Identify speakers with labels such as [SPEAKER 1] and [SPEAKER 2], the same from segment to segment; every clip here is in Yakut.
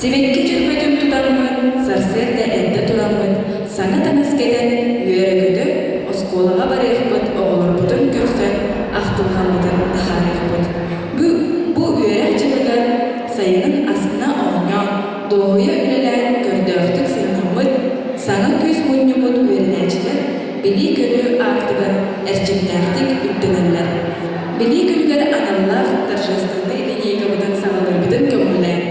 [SPEAKER 1] Сибэкки дьөрбөтүн тутаммыт, сарсыарда эрдэ тураммыт, саҥа таҥас кэтэн, үөрэ-көтө оскуолаҕа барыахпыт, оҕолорбутун көрсөн, ахтылҕаммытын таһаарыахпыт. Бу, бу үөрэх дьылыгар сайынын астына оонньоон, дуоһуйа үлэлээн, көрдөөхтүк сынньаммыт, саҥа күүс мунньуммут үөрэнээччилэр билии-көрүү аартыгар эрчимнээхтик үктэнэллэр. Билии күнүгэр аналлаах торжественнай линейкабытын саҕалыырбытын көҥүллээн.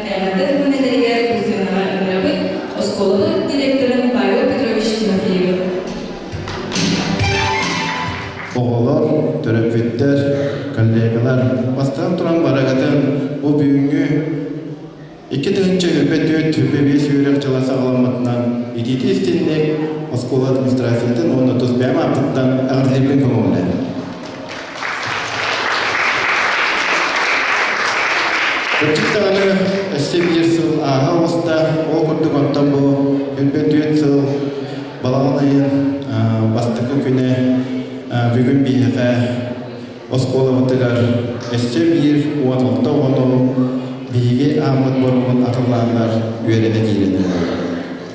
[SPEAKER 1] Эҕэрдэ туһун этэригэр бу сыанаҕа ыҥырабыт оскуолабыт директорын Павел Петрович Тимофеевы.
[SPEAKER 2] Оҕолор, төрөппүттэр, коллегалар бастаан туран барыгытын бу бүгүҥҥү 2024-25 үөрэх дьыла саҕаламмытынан итиитии истинник оскуола администрациятын уонна тус бэйэм ааппыттан эҕэрдэлиирбин көҥүллээн. Кырдьык даҕаны өссө биир сыл ааһа оҕуста, ол курдук онтон бу 24 сыл балаҕан ыйын бастакы күнэ бүгүн биһиэхэ оскуолабытыгар өссө биир 16 оҕону биһиги ааммыт боругун атыллааннар үөрэнэ киирэн эрэллэр.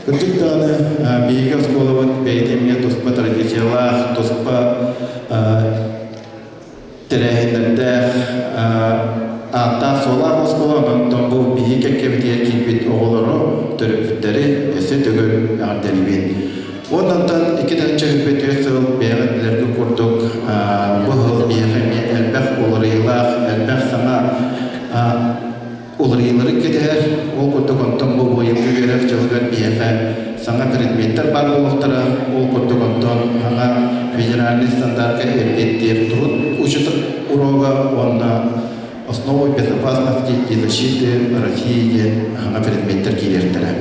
[SPEAKER 2] Кырдьык даҕаны биһиги оскуолабыт бэйэтэ эмиэ туспа традициялаах, туспа тэрээһиннэрдээх ааттаах-суоллаах оскуола, онтон бу биһиги кэккэбитигэр киирбит оҕолору, төрөппүттэри өссө төгүл эҕэрдэлиибин. Уонна онтон 2024 сыл бэйэҕит билэргит курдук бу сыл биһиэхэ эмиэ элбэх уларыйыылаах, элбэх саҥа уларыйыылары кэтэһэр. Ол курдук онтон бу быйылгы үөрэх дьылыгар биһиэхэ саҥа предметтэр баар буолуохтара. Ол курдук онтон саҥа федеральнай стандарка эппиэттиир труд учетун уруога уонна основы безопасности и защиты России диэн саҥа предметтэр киириэхтэрэ.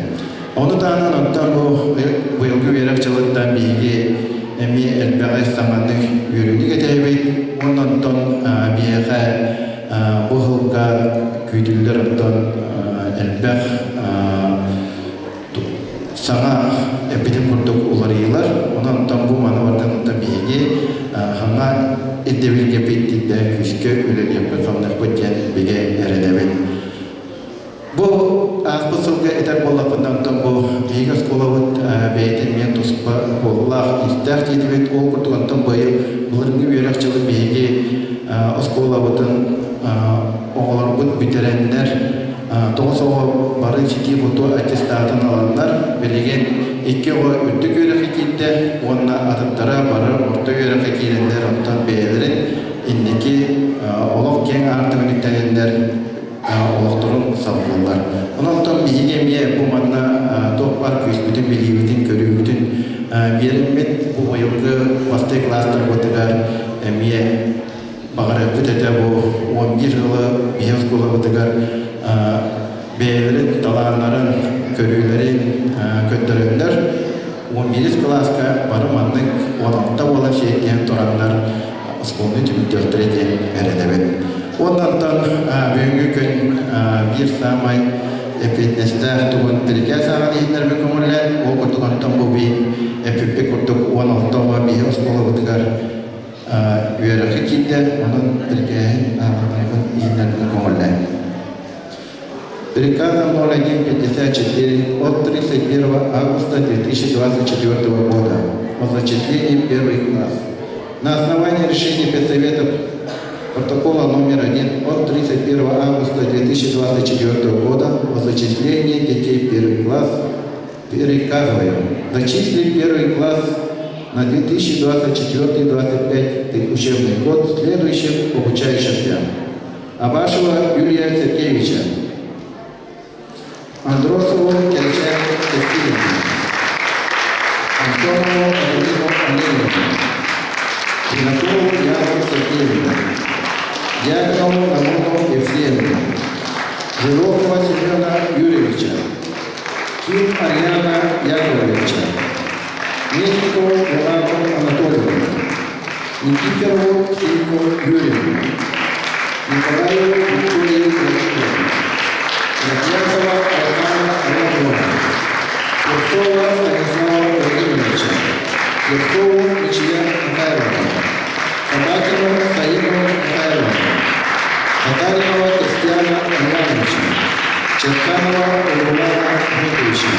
[SPEAKER 2] Ону таһынан онтон бу быйылгы үөрэх дьылыттан биһиги эмиэ элбэҕи саҥаны үөрүүнү кэтэһэбит. Уонна онтон биһиэхэ Бу сылга күүтүллэр оттон элбэх саҥа эппитим курдук уларыйыылар. Онон оттон бу маны барытын оттон биһиги саҥа ирдэбилгэ эппиэттиирдэ күүскэ үлэлиэхпит-хамныахпыт диэн бигэ эрэнэбин. Бу ааспыт сылга этэр буоллахпытына, онтон бу биһиги оскуолабыт бэйэтэ эмиэ туспа уоллаах, иистээх диэтибит. Ол курдук онтон быйыл былырыҥҥы үөрэх дьылын биһиги оскуолабытын оҕолорбут бүтэрэннэр, 9 оҕо бары ситии-хотуу аттестатын ыланнар, билигин икки оҕо үрдүк үөрэххэ киирдэ уонна атыттара бары орто үөрэххэ киирэннэр, онтон бэйэлэрин инники олох киэҥ аартыгын үктэнэннэр олохторун салгыыллар. Онон биһиги эмиэ бу манна туох баар күүспүтүн, билиибитин, көрүүбүтүн биэриммит бу быйылгы бастакы кылаастарбытыгар эмиэ баҕарыахпыт этэ бу 11 сылы биһи оскуолабытыгар бэйэлэрин талааннарын, көрүүлэрин көрдөрөннөр 11 кылааска бары маннык 16 буолан сиэттиһэн тураннар оскуоланы түмүктүөхтэрэ диэн эрэнэбин. Оннантан бүгүҥҥү күн биир саамай эппиэтинэстээх тугун бирикээс ааҕан иһиннэрбит көҥүллээн, ол курдук онтон бу биир эппиппит курдук 16 оҕо биһи оскуолабытыгар үөрэххэ киирдэ, онон бирикээһин ааҕан иһиннэрбит көҥүллээн. Приказом 0154 от 31 августа 2024 года о зачислении в первый класс. На основании решения Педсовета протокола номер 1 от 31 августа 2024 года о зачислении детей в первый класс приказываю зачислить первый класс на 2024-2025 учебный год следующих обучающихся. Абашева Юлия Сергеевича, Андросову Кельчану Костиловну, Антонову Аделину Олеговну, Винокурову Яну Сергеевну, Дьяконову Рамону Евсеевну, Жирокова Семена Юрьевича, Ким Ариана Яковлевича, Местникову Милану Анатольевну, Никифорову Ксению Юрьевну, Николаеву Викторию Владимировну, Матьясова Александра Романовна, Курцова Станислава Владимировича, Курцову Мичия Михайловна, Табакину Саину Михайловну, Татаринова Кристиана Ивановича, Черканова Урбана Дмитриевича.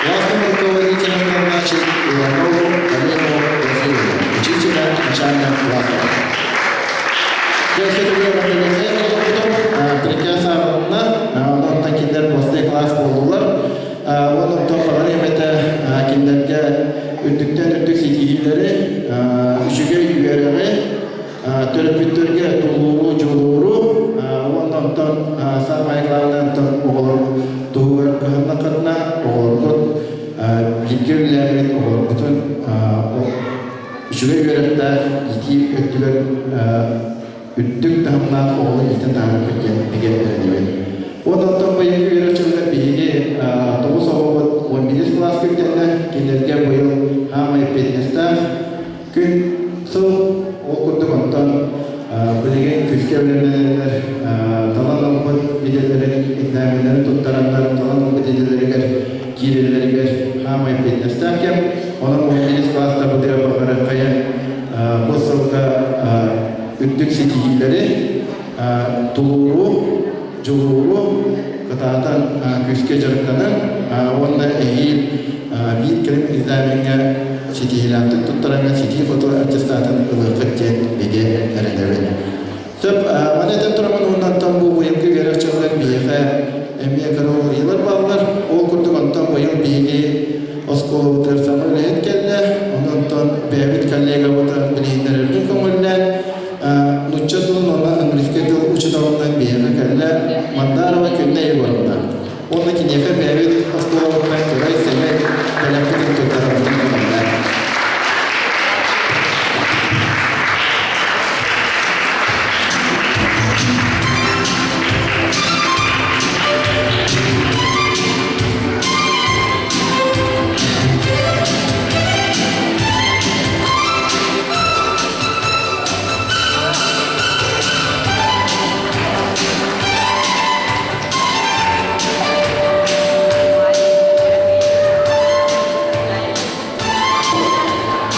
[SPEAKER 2] Классным руководителем назначить Иванову Галину Васильевну, учителя начального класса. Приказ ааҕынна, онон кинилэр после класс буоллулар. Онон баҕар эмэтэ кинилэргэ үрдүктэн үрдүк ситиһиилэри, үчүгэй үөрэҕи, төрөппүттэргэ тулууру, дьулууру, уонна онтон саамай главное онтон оҕолор туһугар кыһаннаххытына оҕолоргут бииргэ үлэлээбит оҕолоргутун үчүгэй үөрэхтээх иитии өттүгэр үрдүк таһымнаах оҕону иитэн таһаарарбыт диэн бигэ эрэнэбин. Уонна оттон быйылгы үөрэх дьылыгар биһиги тоҕус оҕобут 11 кылааска үктэннэ, кинилэргэ быйыл хаамай эппиэтинэстээх күн сыл ол курдук онтон билигин күүскэ үлэлэнэллэр талан ылбыт идэлэрин экзаменнарын туттараннар талан ылбыт идэлэригэр киирэллэригэр хаамай эппиэтинэстээх кэм. Онон 11 кылаастарбытыгар баҕарыаххайан бу сылга үрдүк ситиһиилэри, тулууру, дьулууру кытаатан күүскэ дьарыктанан уонна эһиил биир кэлим экзамеҥҥа ситиһиилээхтик туттараҥҥа ситии-хоту аттестатын ылыаххыт диэн бигэ эрэнэбин. Сөп, маны этэн тураммын уоннантан бу быйылгы үөрэх дьылыгар биһиэхэ эмиэ кыра уларыйыылар бааллар. Ол курдук онтон быйыл биһиги оскуолабытыгар саҥа үлэһит кэллэ. Онон бэйэбит коллегабытын билиһиннэрэрбин көҥүллээн нуучча тылын уонна английскай тыл учууталынан биһиэхэ кэллэ Мандарова Күннэ Егоровна. Уонна киниэхэ бэйэбит оскуолабытынан кырай-сэмэй бэлэхпитин туттарарбытын көҥүллээн.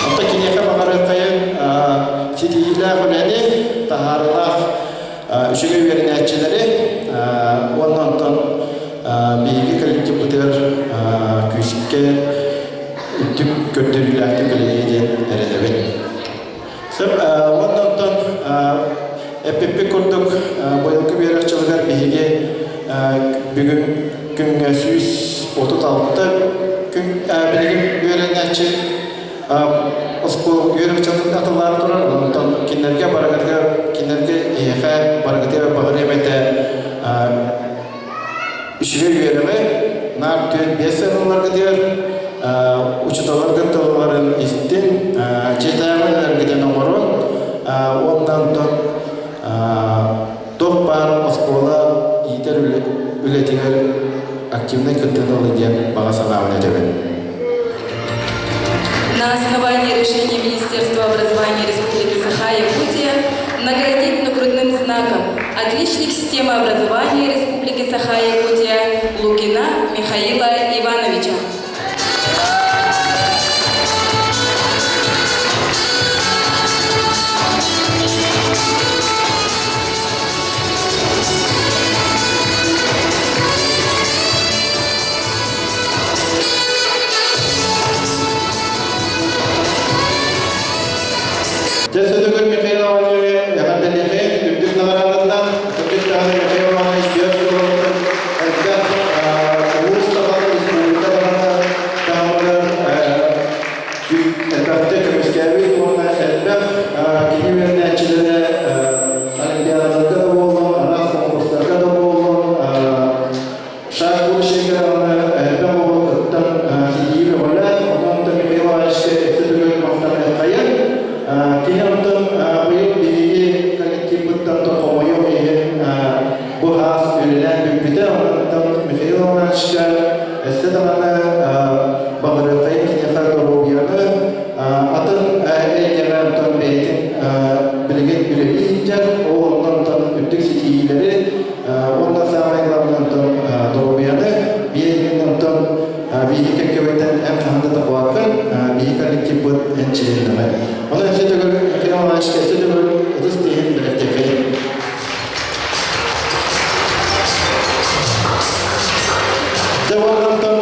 [SPEAKER 2] Онто киниэхэ баҕарыаххайын ситиһиилээх үлэни, таһаарыылаах үчүгэй үөрэнээччилэри уонна онтон биһиги коллективпытыгар күүскэ үрдүк көрдөрүүлээхтик үлэлиэ диэн эрэнэбин. Сөп, уонна онтон эппиппит курдук быйылгы үөрэх дьылыгар биһиги бүгүн күҥҥэ 136 күн билигин үөрэнээччи оскуола үөрэх дьылын атыллаары турар, онтон кинилэргэ барыгытыгар кинилэргэ эһиэхэ барыгытыгар баҕарыам этэ үчүгэй үөрэҕи наар 4-5 сылларгытыгар учууталларгыт тылларын истин, дьиэтээҕи үлэлэргитин оҥорун уонна онтон туох баар оскуола иитэр үлэтигэр активнай кыттыыны ылы диэн баҕа санаабын.
[SPEAKER 1] системы образования Республики Саха-Якутия Лукина Михаила Ивановича.
[SPEAKER 2] Дьэ, сөтөгөр Михаил Иванович эҕэрдэлиэхэ үрдүк наҕараадатынан үрдүк даҕаны Михаил Иванович биэс сылларыттан элбэх улуус даҕаны республика даҕаны таһымыгар элбэхтик көмүскээбит уонна элбэх кини үөрэнээччилэрэ олимпиадаларга да буоллун, араас конкурстарга да буоллун Шаг будущее даҕаны элбэх оҕо кыттан ситиһии бөҕөлөөх, онон Михаил Ивановичка өссө төгүл махтаныаххайын. Кини онтон быйыл биһиги коллективпыттан хомойуох иһин бу хаас үлэлээн бүппүтэ. Онон Михаил Ивановичка өссө даҕаны баҕарыаххайын киниэхэ доруобуйаны, атын эйгэҕэ онтон бэйэтин билигин үлэлии сылдьар, ол онтон үрдүк ситиһиилэри Уонна саамай главное онтон доруобуйаны биэрин онтон биһиги кэккэбиттэн эн хаһан да тохуаккын биһиги коллективпыт эн чилиннэҕэ. Онон өссө төгүл Михаил Иванович өссө төгүл ытыс тиһин бэлэхтиэххэйин. Дьэ онтон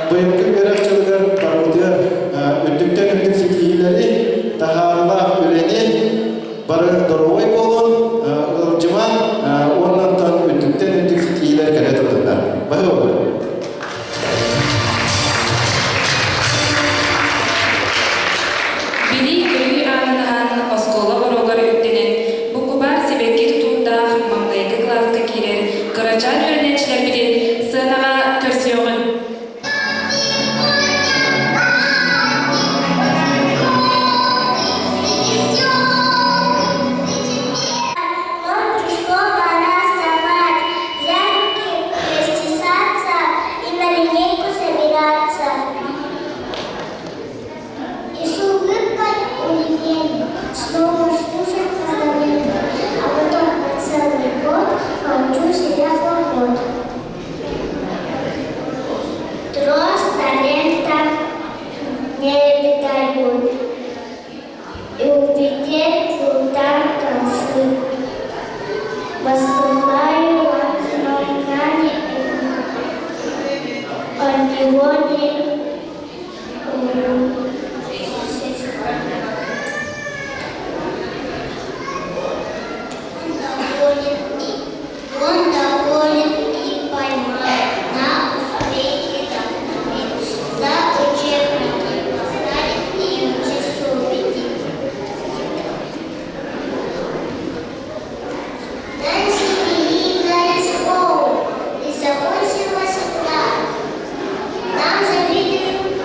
[SPEAKER 2] быйылгы үөрэх дьылыгар барыбытыгар үрдүктэн үрдүк ситиһиилэри, таһаарыылаах үлэни Бары доруобай буолун, ыалдьымаҥ уонна онтон үрдүктэн үрдүк ситиһиилэр кэлэ турдуннар. Баһыыбабын.
[SPEAKER 1] Билии-көрүү аанын аһан оскуола боруогар үктэнэн, букубаар сибэкки тутуурдаах маҥнайгы кылааска киирэр кырачаан үөрэнээччилэрбитин сыанаҕа көрсүөҕүҥ.
[SPEAKER 3] Нам пришло пора вставать, зябки расчесаться и на линейку собираться. И с улыбкой улетели, снова слушать поздравления, а потом на целый год получу себя хлопот. Трос талента не дают, и увидеть удар концы. Посылаю вам знание, от него не Он доволен и поймает на успехе документ. За учебники поставит им часовики. Дальше переиграли школу и закончилась игра. Нам завидуют.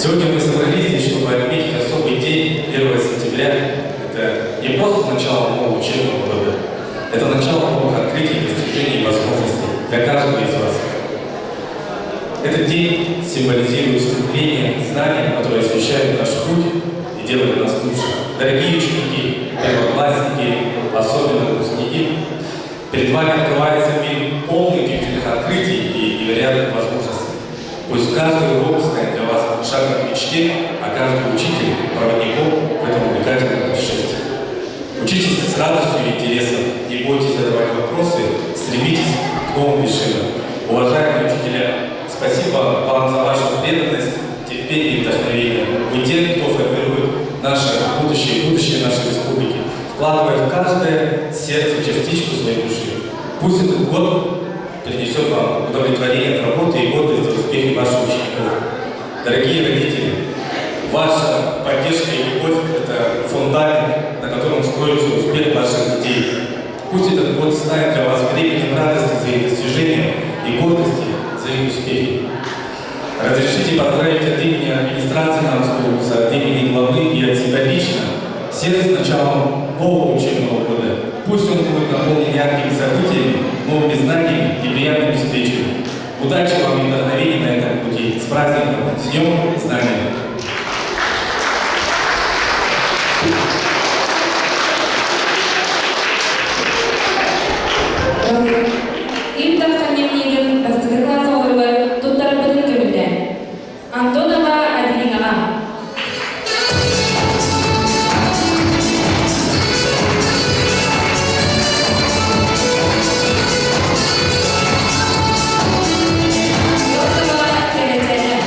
[SPEAKER 4] Сегодня мы собрались здесь, чтобы отметить особый день 1 сентября. Это не просто начало нового учебного года, это начало новых открытий, достижений и возможностей для каждого из вас. Этот день символизирует стремление к знаниям, которое освещает наш путь и делает нас лучше. Дорогие ученики, первоклассники, особенно выпускники, перед вами открывается мир полный удивительных открытий и невероятных возможностей. Пусть каждый урок станет для вас шагом к мечте, а каждый учитель – проводником в этом увлекательном путешествии. Учитесь с радостью и интересом, не бойтесь задавать вопросы, стремитесь к новым вершинам. Уважаемые учителя, спасибо вам за вашу преданность, терпение и вдохновение. Вы те, кто формирует наше будущее и будущее нашей республики, вкладывая в каждое сердце частичку своей души. Пусть этот год принесет вам удовлетворение от работы и гордость за успехи ваших учеников. Дорогие родители, ваша поддержка и любовь – это фундамент, на котором строится успех ваших детей. Пусть этот год станет для вас временем радости за их достижения и гордости за их успехи. Разрешите поздравить от имени администрации Намского вуза, от имени главы и от себя лично всех с началом нового учебного года. Пусть он будет наполнен яркими событиями, новыми знаниями и приятными встречами. Удачи вам и вдохновения на этом пути. С праздником! С Днем Знания!
[SPEAKER 1] Ил Дархан дневнигин бастакы кылаас оҕолоругар туттарарбытын көҥүллээн. Антонова Аделинаҕа. Антонова Кэрэчээнэ.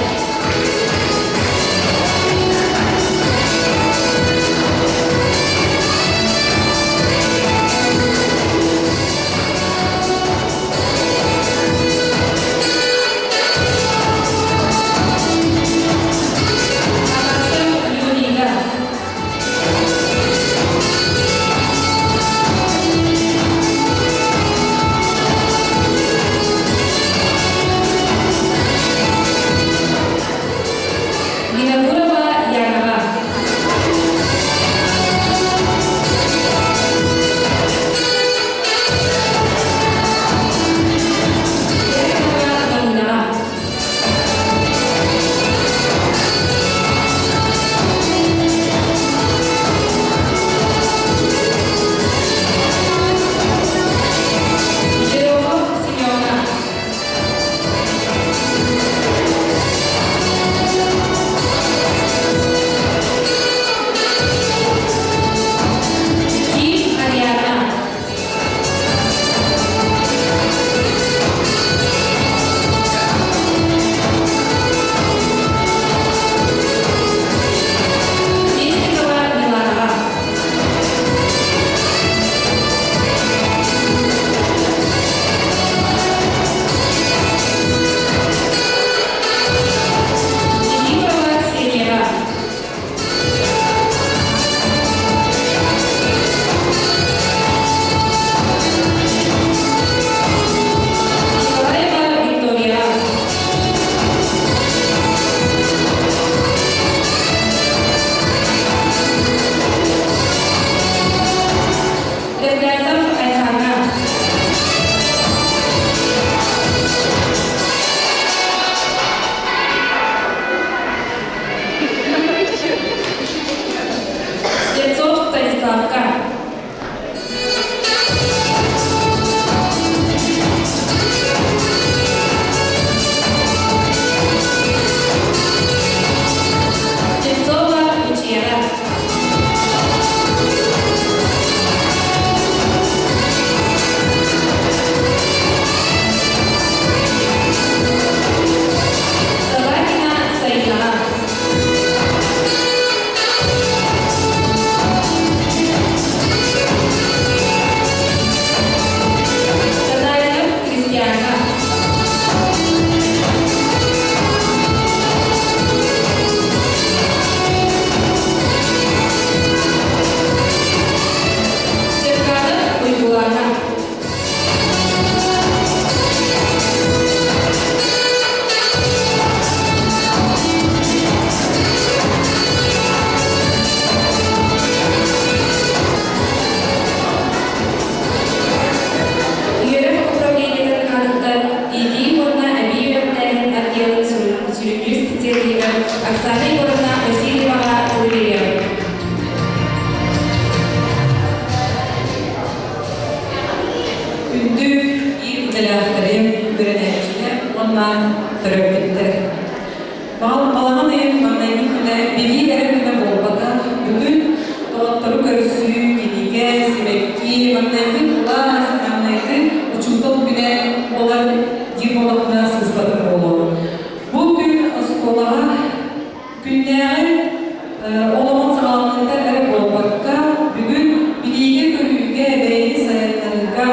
[SPEAKER 5] Олоҕун саҕаланыыта эрэ буолбакка, бүгүн билиигэ-көрүүгэ, бэйэни сайыннарыыга,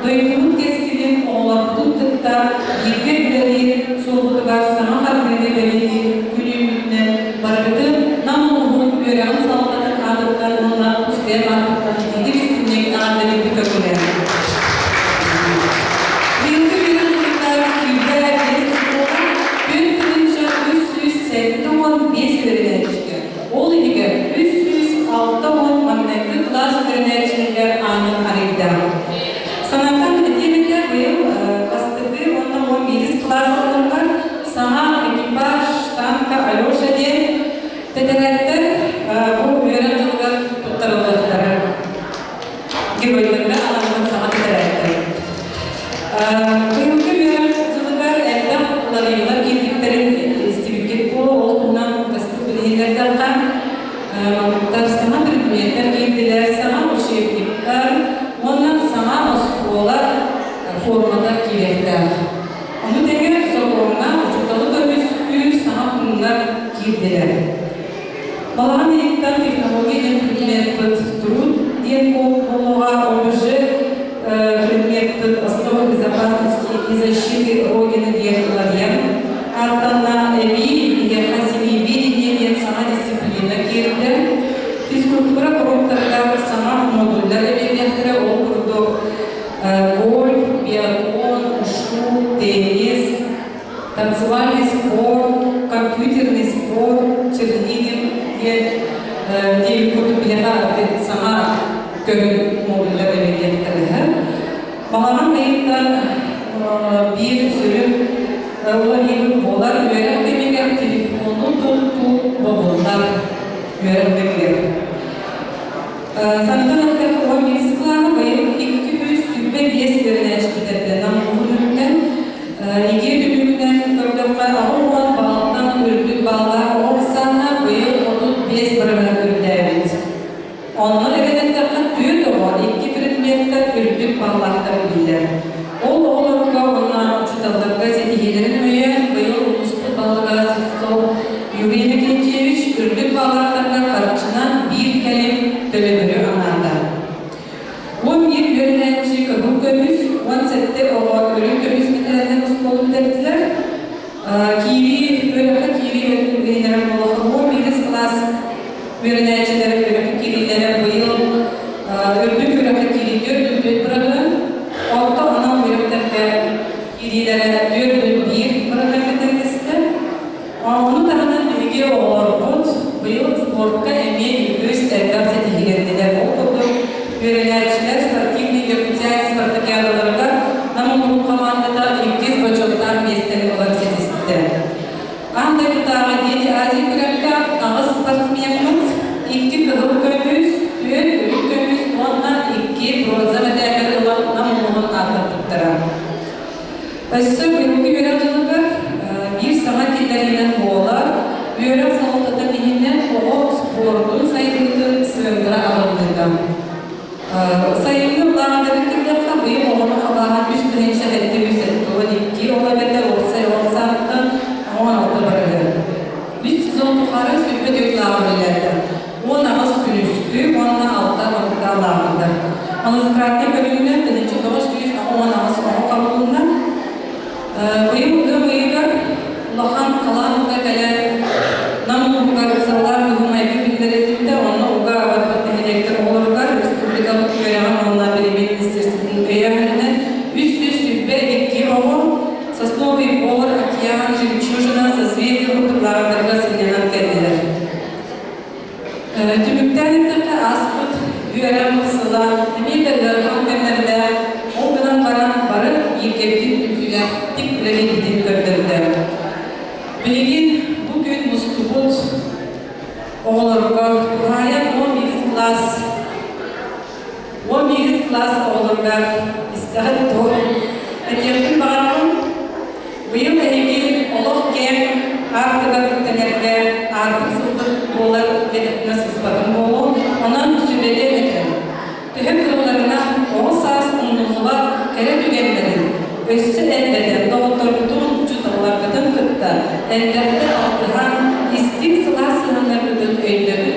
[SPEAKER 5] дойдубут кэскилин оҕолорбутун кытта бииргэ үлэлиир суолбутугар саҥа хардыыны бэлиэтиир күнүүммүтүнэн барыгытын Нам улууһун үөрэҕин салалтатын аатыттан уонна тус бэйэм ааппыттан итиитик истиҥник эҕэрдэлиирбин көҥүллээтим. Быйылгы үөрэх дьылыгар 25 оскуола 4375 үөрэнээччигэ, ол иһигэр 360 маҥнайгы кылаас үөрэнээччилэригэр аанын арыйда. Санатан этиэм этэ, быйыл бастакы уонна 11 кылаас оҕолоругар саҥа экипаж танка Алеша диэн тэтэрээттэр бу үөрэх дьылыгар туттарыллыахтара. Геройдарга анаммыт саҥа тэтэрээттэр. Быйылгы үөрэх дьылыгар элбэх уларыйыылар киирбиттэрин истибиккит буолуо, ол туһунан кылгастык билиһиннэрдэххэ, манныктар саҥа предметтэр киирдилэр, саҥа учебниктар уонна саҥа оскуола формата киириэхтээх. Ону тэҥэ сокуоҥҥа учууталы көмүскүүр саҥа пууннар киирдилэр. Балаҕан ыйыттан технология диэн предмеппыт труд диэн буолуоҕа, ОБЖ предмеппыт основы безопасности и защиты Родины диэн уларыйан ааттанна. Эбии биһиэхэ семьеведение диэн саҥа дисциплина киирдэ. Физкультура уруоктарыгар саҥа модуллар эбиллиэхтэрэ, ол курдук гольф, биатлон, ушу, теннис, танцевальный спорт, компьютерный спорт, черлидинг диэн диэбит курдук биһиэхэ саҥа көрүҥ модуллар эбиллиэхтэрэ. Балаҕан ыйыттан биир сүрүн уларыйыы буолар үөрэх кэмигэр телефону туттуу бобуллар үөрэх кэмигэр. Санатан эттэххэ, 11 кылааһы быйыл 225 үөрэнээччи бүтэрдэ. Нам улууһун үрдүнэн ИГИ түмүгүнэн көрдөххө, 80 баалтан үрдүк бааллаах оҕо ахсаана быйыл 35% үрдээбит. Онно эбэн эттэххэ, түөрт оҕо икки предметтэн үрдүк бааллаахтар биллэр. Ол оҕолорго уонна учууталларга ситиһиилэрин өйөөн, быйыл улууспут баһылыга Слепцов Юрий Иннокентьевич үрдүк баалаахтарга харчынан биир кэлим төлөбүрү анаата. 11 үөрэнээччи кыһыл көмүс, 17 оҕо үрүҥ көмүс мэтээлинэн оскуола бүтэрдилэр. Киирии үөрэххэ киирии үөрэнэр буоллахха, 11 кылаас үөрэнээччилэр үөрэххэ киириилэрэ быйыл үрдүк үөрэххэ киирии 4,4%, орто анал үөрэхтэргэ киириилэрэ 4,1 бырагыраамҥа тэҥнэстэ. Ону таһынан биһиги оҕолорбут быйыл спортка эмиэ үгүс элбэх ситиһиилэрдилэр. Ол курдук үөрэнээччилэр спортивный якутяне спартакиадаларыгар Нам улууһун хамаандата иккис бочуоттаах миэстэни ылар ситистэ. Аан дойдутааҕы Дети Азии күрэххэ аҕыс спортсмеммыт икки кыһыл көмүс, түөрт үрүҥ көмүс уонна икки бронза мэтээллэри ылан Нам улууһун ааттаппыттара. Өссө быйылгы үөрэх дьылыгар биир саҥа киллэриинэн буолар, үөрэх салалтатын иһинэн оҕо спордун сайдыытын сыаҥкыра арыллыыта. Сайыҥҥы былааннары кырдахха быйыл оҕону хабааһын 3772, ол эбэтэр уопсай оҕо сааһыттан 16 барыһы. Үс сезон тухары 24 лааҕыр үлэлээтэ. 18 күнүскү уонна алта хонуктаах лааҕырдар. Малостратнай көрүҥүнэн 1998 оҕо хабылынна. Быйыл ыам ыйыгар улахан халаан уута кэлэн Нам улууһугар ыксаллаах быһыы-майгы биллэриллибитэ, онно уга барбыт нэһилиэктэр оҕолоругар республикабыт үөрэҕин уонна билими министерствотын өйөөһүнүнэн 322 оҕо Сосновый бор, Океан, Жемчужина, Созвездие курдук лааҕырдарга сынньанан кэллилэр. Түмүктээн эттэххэ, ааспыт үөрэх сыла эмиэ да ыарахан кэмнэрдээх, ол гынан баран бары бииргэбитин түмсүүлээхтик үлэлиирбитин көрдөрдө. Билигин бу күн мустубут оҕолорго туһаайан 11 кылаас 11 кылаас оҕолоругар истэҕит дуо? Этиэхпин баҕарабын, быйыл эһиги олох кэм аартыгар үктэнэргэ аартык сылбыт буолар диэтэхпинэ сыыспатым буолуо. Онон сүбэлиэм этэ. Төһө кыалларынан оҕо саас умнуллубат кэрэ түгэннэрин өссө элбэтэн доҕотторгутун, учууталларгытын кытта элбэхтэ алтыһан, истиҥ сылаас сыһыаннаргытын өйдөбүл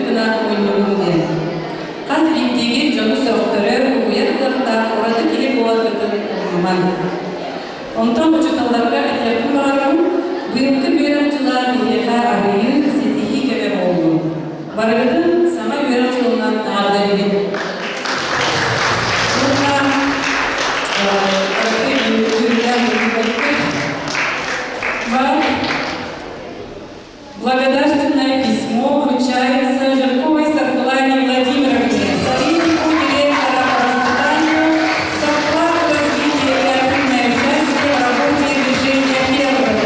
[SPEAKER 5] Онтон учууталларга этиэхпин баҕарабын, быйылгы үөрэх дьыла биһиэхэ арыйыы, ситиһии кэмэ буоллун. Барыгытын саҥа үөрэх дьылынан эҕэрдэлиибин. Уонна Благодарственное письмо вручается Жирковой Саргылане Владимировне, советнику директора по воспитанию за вклад в развитие и активное участие в работе движения первых,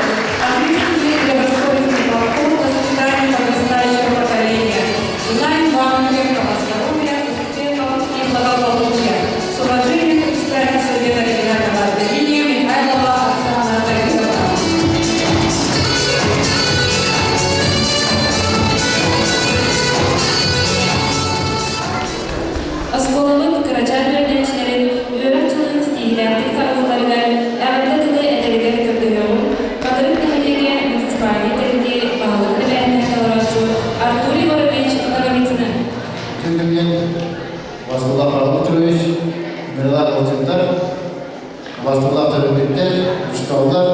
[SPEAKER 5] ответственный и добросовестный подход к воспитанию подрастающего поколения. Желаем вам крепкого здоровья, успехов и благополучия. С уважением, председатель Совета регионального отделения Михайлова Оксана Давидовна.
[SPEAKER 1] Оскуолабыт кырачаан үөрэнээччилэрин үөрэх дьылын ситиһиилээхтик саҕалыылларыгар эҕэрдэ тылы этэригэр көрдөһүөҕүҥ Хатырык нэһилиэгэ муниципальнай тэриллии баһылыгын эбээһинэһин толорооччу Артур Егорович Ноговицыны.
[SPEAKER 2] Түгүнэн Василий Петрович, Миралар Алтындар, Бастылаах төрөппүттэр, учууталлар,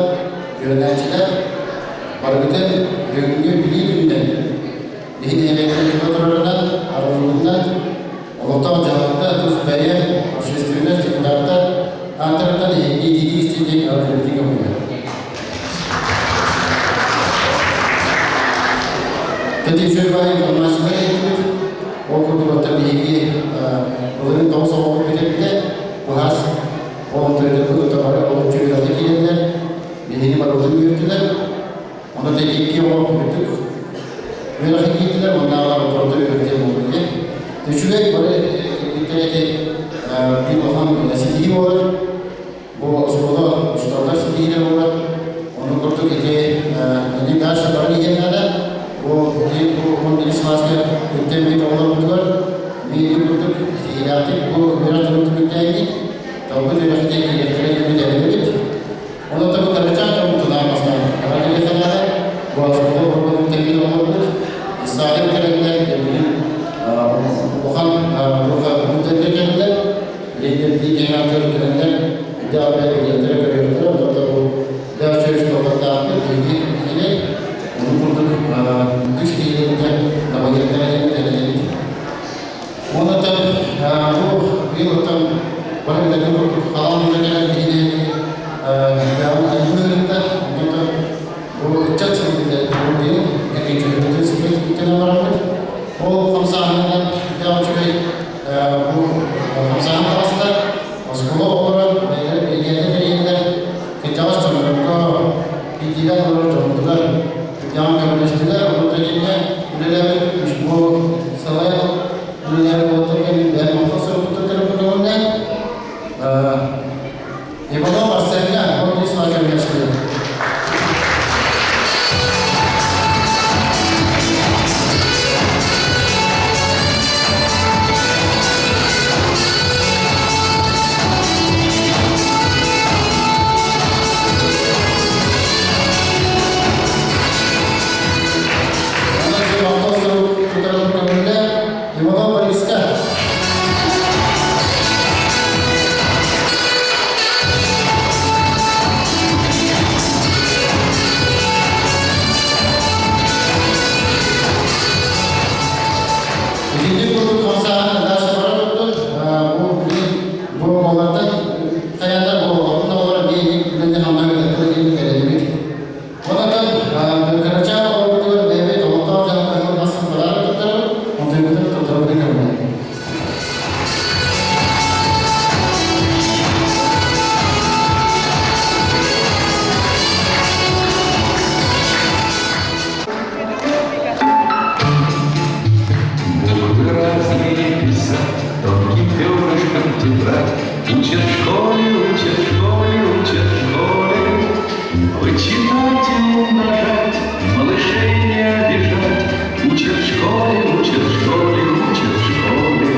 [SPEAKER 2] үөрэнээччилэр барыгытын бүгүҥҥү Билии күнүнэн, биһи нэһилиэкпит тула турарынан, арыллыбытынан олохтоох дьаһалта, тус бэйэ, общественность, депутаттар ааттарыттан эһиги итиитик истиҥник эҕэрдэлииргит көҥүлэ. Кэтит үчүгэй баай информациялар иһиттибит. Ол курдук оттон биһиги былырыын тоҕус оҕоҕо бүтэрбитэ. Быһаас ол төрүтүн кытта бары олуччу үөрэххэ киирэннэр биһиги барыбытын үөртүлэр. Ону тэҥэ икки оҕо үрдүк үөрэххэ киирдилэр, оннааҕар орто үөрэхтиэн буолбут диэн. Үчүгэй бары кэлбиттэр ити биир улахан ситиһии буолар. Бу оскуола учууталлар ситиһиилэр буолар. Ону курдук ити ини дальше баран иһиэн наада. Бу бу 11 сылааска үктэммит оҕолорбутугар биир курдук ситиһиилээхтик бу үөрэх дьылын түмүктээҥҥит талбыт үөрэхтиэн киириэхтэрэ диэн эрэнэбит. Онон бу кырачаан дьоммутунаан бастаан эҕэрдэлиэххэ наада. Бу оскуола оҕолорун үктэммит оҕолорбут Сталин кэлэннэр билигин улахан кэллэр Лидердии кэҥээтэр кэлэннэр дэҕбэ билиэттэрэ көрүөхтэрэ, онтон бу дэҕчэ туохтаахпыт биһиги кини ону курдук үгүс киһилэргэ табайыахтара диэн эрэнэбит. Онтон бу быйыл оттон бары билэргэ курдук халаан үлэ кэлэн биһиги дэҕин айымньы онтон бу ыччат сылдьыта бу быйыл кэккэ ситэн бараммыт. Ол хамсааһынынан дэҕ үчүгэй Бу хамсааһын таҕыста, оскуола оҕолоро бэйэлэрэ биригээдэ тэрийэннэр, кырдьаҕас дьоннорго, иитиилээх олорор дьоммутугар үрдэҕин көмөлөстүлэр. Ону тэҥэ үлэлээбит бу салайан үлэлээбит уолаттарга мин бэйэм махтал суруйбуттар көрбүтүгүнэн Иванов Арсенья, он не смог Иванов Бориска. Итинник курдук хамсааһын наша бара турдун. Бу бу олортон хайаатар бу олорун оҕолоро биһиги үлэни хамнаһы ыытыахтара диэн эрэнэбит. Онон кырачаан оҕолорбутугар бэйэбит олохтоох дьаһалтаһын мас бараары туттарабыт, онтуйбутун туттарабытын көрүнэбит.
[SPEAKER 6] Буквы разные писать, тонким перышком тетрадь. Учат в школе, учат в школе, учат в школе. Вычитать и умножать, малышей не обижать. Учат в школе, учат в школе, учат в школе.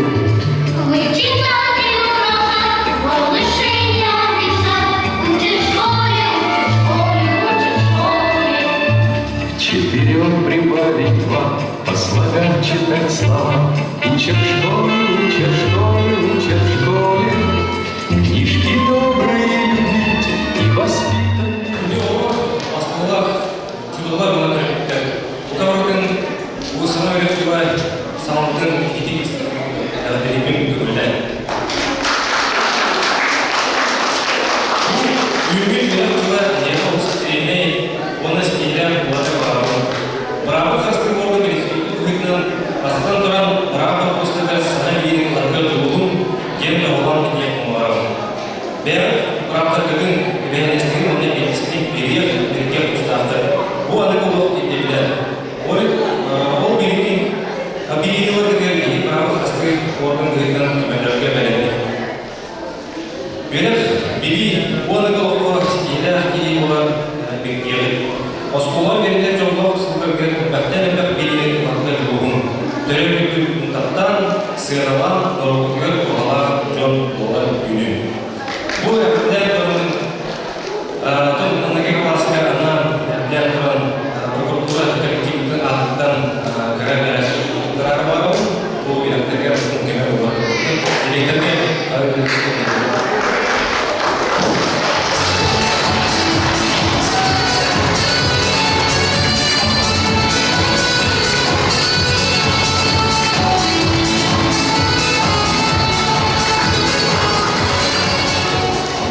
[SPEAKER 3] Вычитать и умножать, малышей не обижать. Учат в школе, учат в школе, учат в школе.
[SPEAKER 6] К четырем прибавить два, по слогам читать слова. Учат в школе, учат в школе, учат в школе. Книжки добрые любить и воспитывать.
[SPEAKER 4] үөрэх дьыла саҥалтын ититик эҕэрдэлиибин көҥүллээн. Үүммүт үөрэх дьыла эһиэхэ олус сэтиэнэй уонна ситиһиилээх буоларга баҕарабын. Быраабы харыстыыр уорган республика быһыытынан бастатан туран быраап боппуруостарыгар саҥа билиини ыларга дьулуһуҥ диэн тоһоҕолоон этиэх баҕарабын. Бэйэҕит бырааптаргытын, эбээһинэстэрин уонна эппиэтинэскитин биэриэх, бэргиэх тустаахтар. Бу аныгы олох ирдэбилэ. Ол, ол билиини билиини ыларгытыгар киһи быраабы харыстыыр уорган быһыытынан көмөлөһөргө бэлэммит. Үөрэх, билии бу аныгы олоххо ситиһиилээх киһи буолар бигиэҕит. Оскуола үөрэнэр дьоллоох сылларгар элбэхтэн элбэх билиини ыларга дьулуһуҥ. Төрөппүккүн таптаан, сыаналаан, норуоккутугар туһалаах дьон буолар үүнүҥ. Бу эбэтэр аныгы кылааска анаан эрдээн туран прокуратура коллективын аатыттан кыра бэлэх туттарар баарым. Бу үөрэхтэргэ көмө буолар. Директорга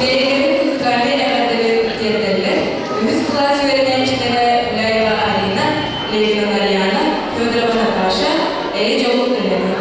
[SPEAKER 5] Бэйэлэрин музыкальнай эҕэрдэлэрин тиэрдэллэр. Үһүс кылаас үөрэнээччилэрэ Гуляева Арина, Левина Марьяна, Федорова Наташа, Эйэ дьолун ырыата.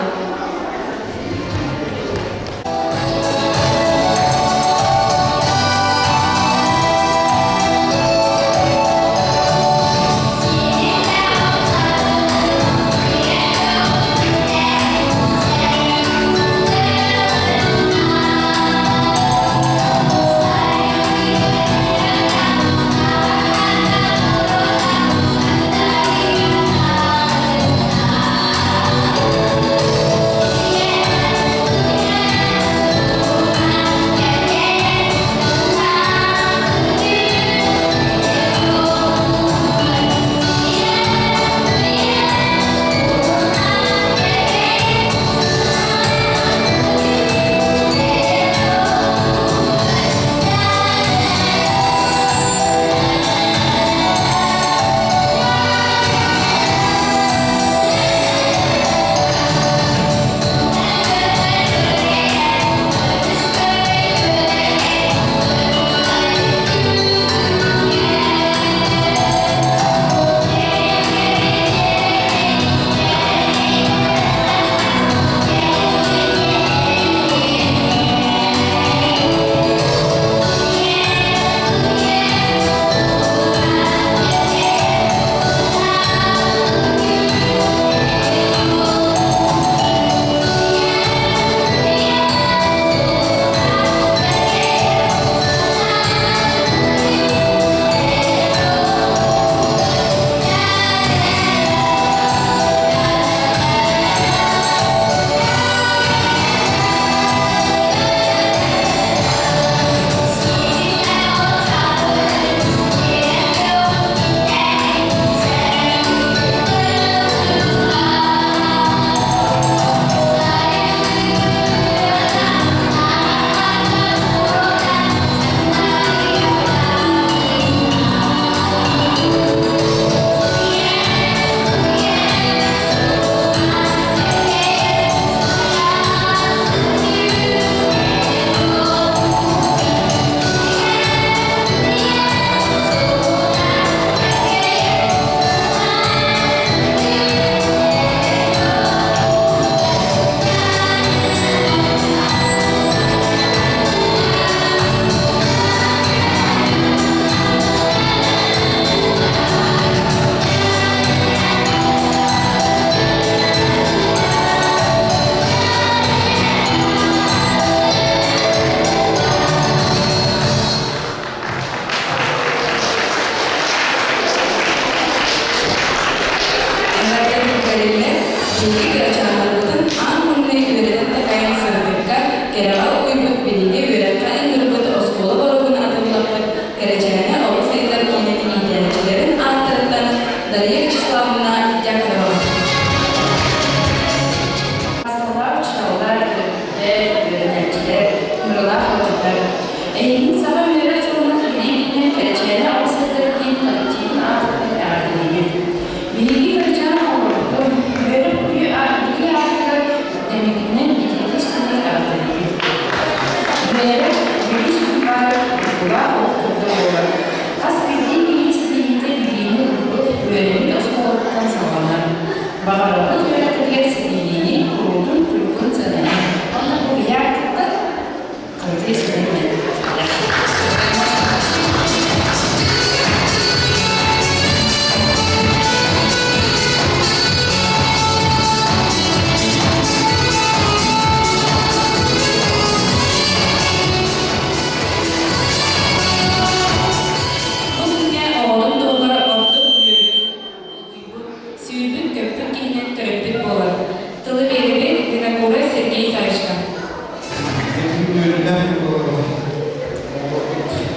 [SPEAKER 1] Сергей Савичка.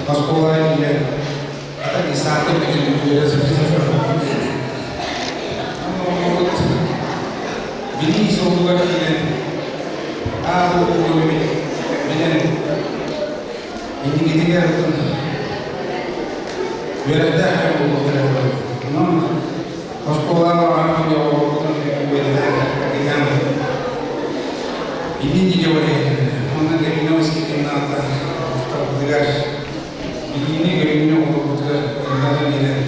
[SPEAKER 7] Оскуола иһинэн ата десантын бүтүннүү Оҥорбут билии суолугар киирэн аабы билэн инникитигэр үөрэхтээх дьон буолуохтара. Онон оскуолаҕа аан оҕолорбутун үөрэтэн такыйан иннин диэки Онно Галина Васильевна устарбытыгар билиини көрүүнү оҕолорбутугар элбэҕи биэрэн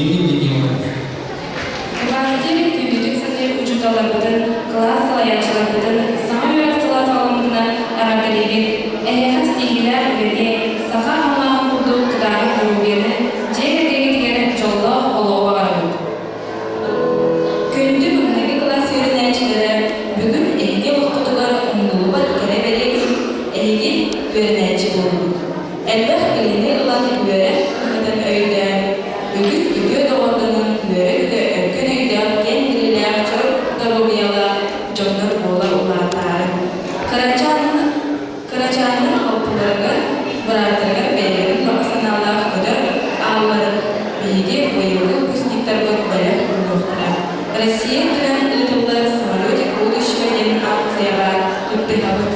[SPEAKER 7] иннин диэки олорбут.
[SPEAKER 1] Кылаастыыр күндүтүк саныыр учууталларбытын, кылаас салайааччыларбытын саҥа үөрэх сыла саҕаламмытынан эҕэрдэлиибит! Эһиэхэ ситиһиилээх үлэни, саха алмааһын курдук кытаанах доруобуйаны, дьиэ кэргэҥҥитигэр дьоллоох олоҕу баҕарабыт!
[SPEAKER 5] Күндү маҥнайгы кылаас үөрэнээччилэрэ, бүгүн эһиги олоххутугар умнуллубат кэрэ-бэлиэ күн, эһиги үөрэнээччи буоллугут. Элбэх билиини ылан үөрэх кыһатын өйдөөн, үгүс үтүө доҕордонон үөрэ-көтө өркөн өйдөөх киэҥ билиилээх чөл доруобуйалаах дьоннор буола улаатаары. Кырачааннар Кырачааннар балтыларыгар, бырааттарыгар бэйэлэрин баҕа санаалаах көтөр аалларын биһиги быйылгы выпускниктарбыт бэлэх уунуохтара. Россия үрдүнэн ыытыллар «Самолетик будущего» диэн акцияҕа кыттыһабыт.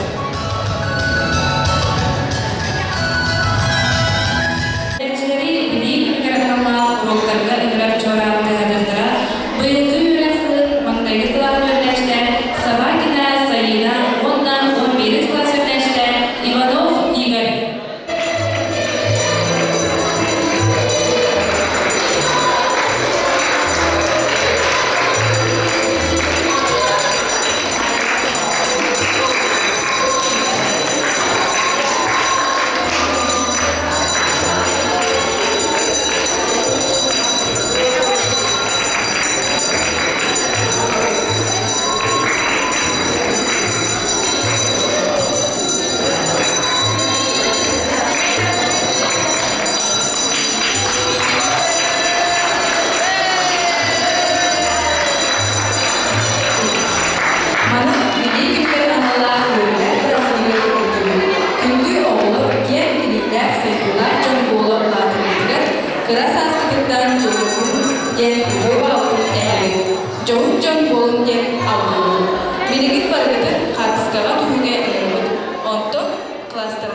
[SPEAKER 1] Тэрчилэри билии күнүгэр аналлаах уруоктарга ыҥырар чуораан тыаһатыахтара. Быйылгы үөрэх сылын маҥнайгы кылааһын үөрэнээччилэр Собакина Саина уонна 11 кылаас үөрэнээччитэ Иванов Игорь.
[SPEAKER 5] Манан билии күнүгэр аналлаах үөрүүлээх бырааһынньыгы көрдүбүт. Күндү оҕолор киэҥ билиилээх, сайдыылаах дьон буола улаатаргытыгар кыра сааскытыттан дьулуһуҥ диэн үтүө баҕабытын этэбит. Дьоһун дьон буолуҥ диэн алгыыбыт. Билигин барыгытын хаартыскаҕа түһүүгэ ыҥырабыт. Онтон кластерга